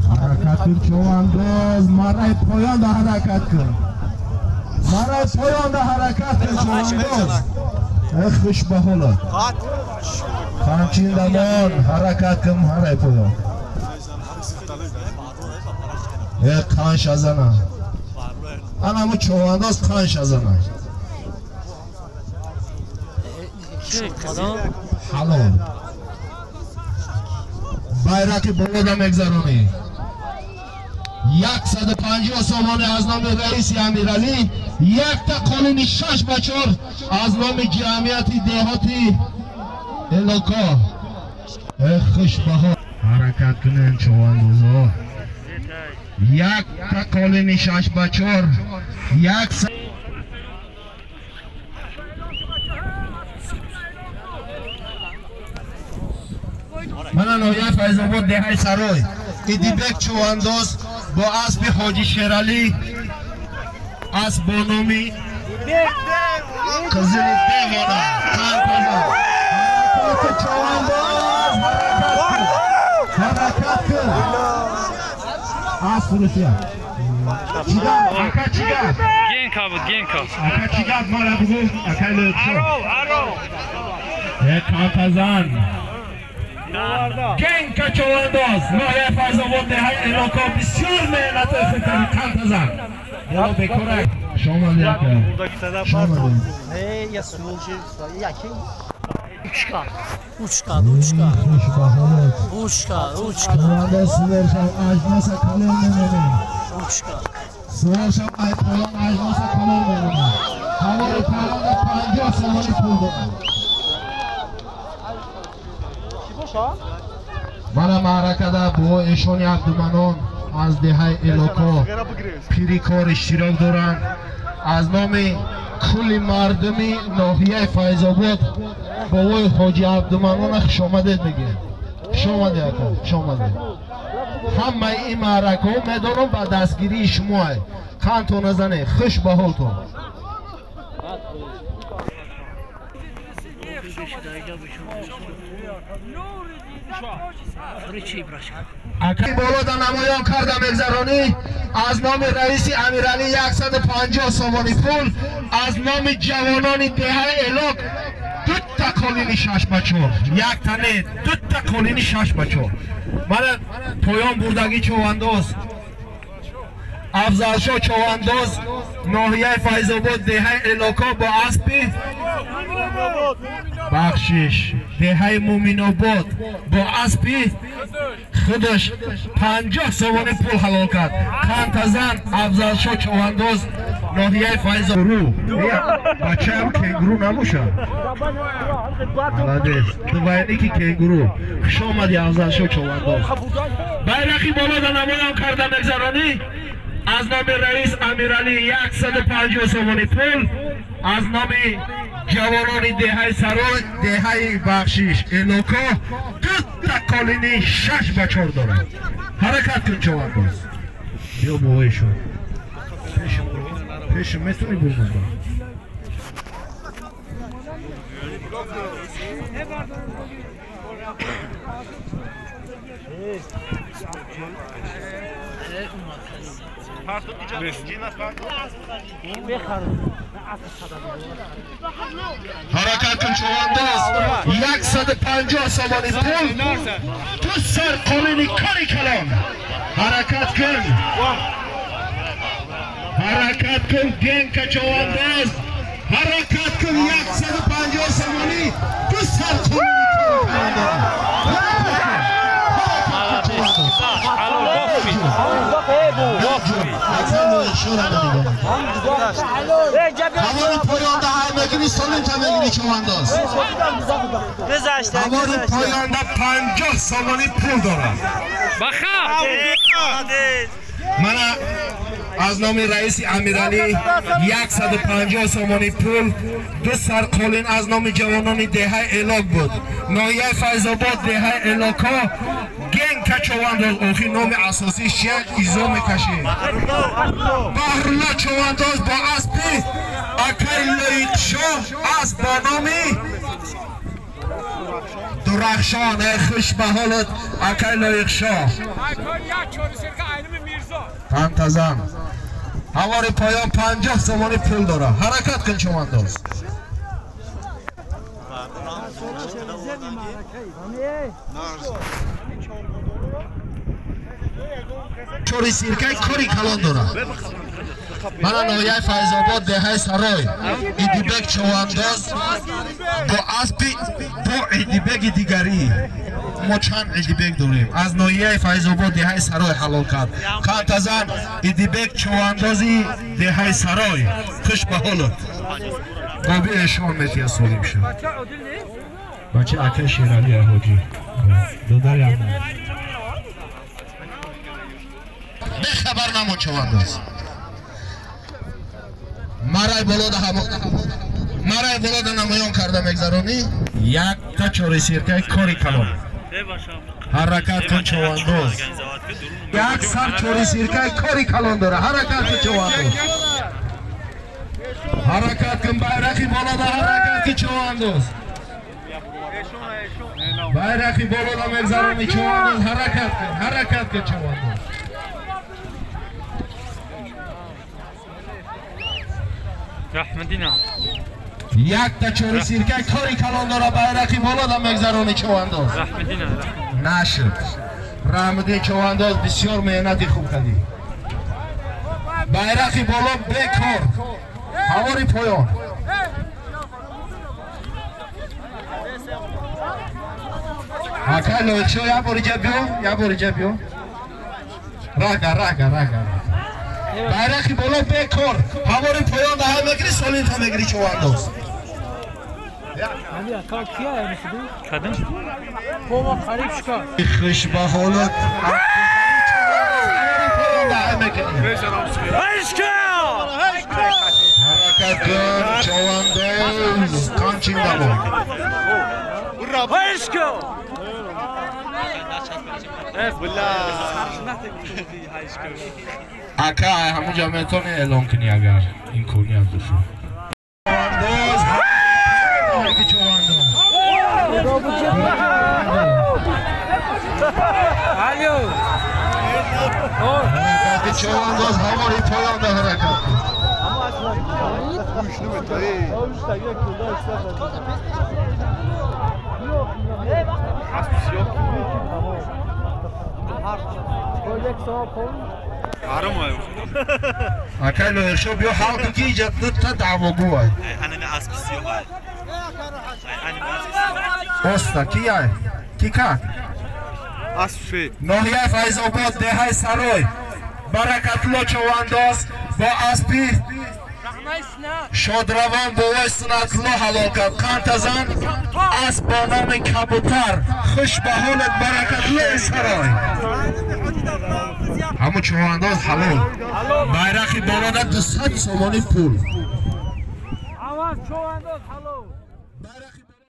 Ҳаракат кун човандоз, мараи поёнда ҳаракат кун. Мараи поёнда ҳаракат кун човандоз. Эх, хуш ба ҳолат. Қамчин дамон ҳаракат кун мараи поён. Э, қаншазана. Анаму човандоз қаншазана. Ҳалол. Байрақи болода мегзаронӣ. 150 сомонӣ аз номи раиси Амиралӣ, якта қолини 6 ба 4 аз номи ҷамъияти деҳоти Элоко. Эх, хушбаҳо. Ҳаракат кунен човандозо. Якта қолини 6 ба 4, як мана ноҳияи Файзобод, деҳаи Сарой, Идибек чувандоз бо аспи Ҳоҷи Шералӣ, асп бо номи Қизили Девона. Чувандоз, ҳаракат кун, асп русия. Чӣ гап, ака, чӣ гап? Генка буд, Генка. Ака, чӣ гап, мара бугӯ, акай Лӯтшо. Э, қантазан. Генка човандоз, ноҳияи Файзобод, деҳаи Элоко, бисёр меҳнатои худкарди қантазан. Яло бекора. Шомади, ака. Шомади. Ручка, ручка, ручка. Хушбаҳолат. Ручка, ручка. Човандоз, суворшав, ажноса калон мемонем. Ручка. Суворшав, ай поён ажноса калон мемонем. Ҳавори поёнда 50 сомонӣ пул дорам. Мана маъракада бо эшони Абдуманон аз деҳаи Элоко пири кор иштирок доранд. Аз номи кулли мардуми ноҳияи Файзобод бобои Ҳоҷи Абдуманона хушомадед мегӯем. Хушомадед, ака, хушомадед. Ҳамаи ин маъракаҳо медонам ба дастгирии шумоа. Қандто назане, хуш ба ҳолтон. Акай болода намоён карда мегзаронӣ, аз номи раиси Амиралӣ 150 сомонӣ пул, аз номи ҷавонони деҳаи Элок дута қолини 6 ба 4, якта не, дута қолини 6 ба 4. Мана поён бурдагӣ човандоз Афзалшо човандоз, ноҳияи Файзобод, деҳаи Элоко бо аспи, бахшиш, деҳаи Муминобод бо аспи худаш 50 сомонӣ пул ҳалол кард. Қантазан Афзалшо човандоз, ноҳияи Файзору. Бачаам кенгуру набошад, молодец, двойник и кенгуру. Хуш омадӣ, Афзалшо човандоз. Байрақи болода намоён карда мегзаронӣ, аз номи раис Амиралӣ 150 сомонӣ пул, аз номи ҷавонони деҳаи Сарой, деҳаи, бахшиш, Элоко дута қолини 6 ба 4 дорад. Ҳаракат кун, човандоз. Биё, бовоишон пешим метавонӣ бурмонда. Ҳаракат кун, човандоз. 150 сомонӣ пул, ду сар қолини кори калон. Ҳаракат кун, ҳаракат кун, Генка човандоз, ҳаракат кун. 150 сомонӣ, ду сар қолини кори калон. Ҳалол бофи. Ҳавори поёнда ҳай мегирӣ, солимта мегирӣ, човандоз. Ҳавори поёнда 50 сомонӣ пул дорад. Баха. Мана аз номи раиси Амиралӣ 150 сомонӣ пул, ду сар қолин аз номи ҷавонони деҳаи Элок буд, ноҳияи Файзобод, деҳаи Элоко, Генка човандоз. Охир номи асосиш чия, изо мекашед. Баҳрулло човандоз бо аспи акай Лоиқшоҳ, асп бо номи Дурахшон, хуш ба ҳолат акай Лоиқшоҳ. Тантазан. Ҳавори поён 50 сомонӣ пул дора. Ҳаракат кун чувандоз. Чори сиркай кори калон дора. Мана ноҳияи Файзобод, деҳаи Сарой. Идибек чувандоз бо аспи бо Идибеги дигарӣ. Мо чанд Идибек дорем. Аз ноҳияи Файзобод, деҳаи Сарой ҳалол кард. Қантазан Идибек чувандози деҳаи Сарой. Хуш ба ҳолат. Боби эшон метия солим шуд. Бача акай Шерали ҳоҷӣ. Додари Аҳмад. Бехабар намон чувандоз. Марай болода намоён карда мегзаронӣ. Якта чори сиркаи кори калон. Ҳаракат кун чувандоз. Як сар чори сиркаи кори калон дора. Ҳаракат кун чувандоз. Ҳаракат кун байрақи болода, ҳаракат кун чувандоз. Байрақи болода мегзаронӣ чувандоз. Ҳаракат кун, ҳаракат кун чувандоз. Раҳмадина. Якта чори сиркаи кори калон дора, байрақи болода мегзаронӣ чувандоз. Раҳмадина. Нашуд. Раҳмадин чувандоз бисёр меҳнати хуб кардӣ. Байрақи боло бекор. Ҳавори поён. Акай Лоиқшоҳ, як бор иҷа биё, як бор иҷа биё. Рага, рага, рага. Байрақи боло бекор. Ҳавори поён даҳа мегирӣ, солимта мегирӣ чувандоз. Хуш ба ҳолат. Ҳавори поён даҳа мегирӣ. Ҳаракат кун чувандоз. Қанчин давом. Ака, ҳамунҷа метавонӣ эълон кунӣ агар имконият бошад. Чувандоз, чувандоз. Ҳаракати чувандоз ҳавори поёнда ҳаракат кун. Акай Лоиқшоҳ, биё ҳал кун ки иҷа дута даъвогӯ ай. Оста, ки ай? Ки как? Ноҳияи Файзобод, деҳаи Сарой. Баракатулло чувандоз бо аспи шодравон бовои Сунатулло ҳалол кард. Қантазан асп бо номи Кабутар. Хуш ба ҳолат Баракатуллои Сарой. Ҳамун чувандоз ҳалол. Байрақи болода 200 сомонӣ пул. Аваз чувандоз ҳалол. Байрақи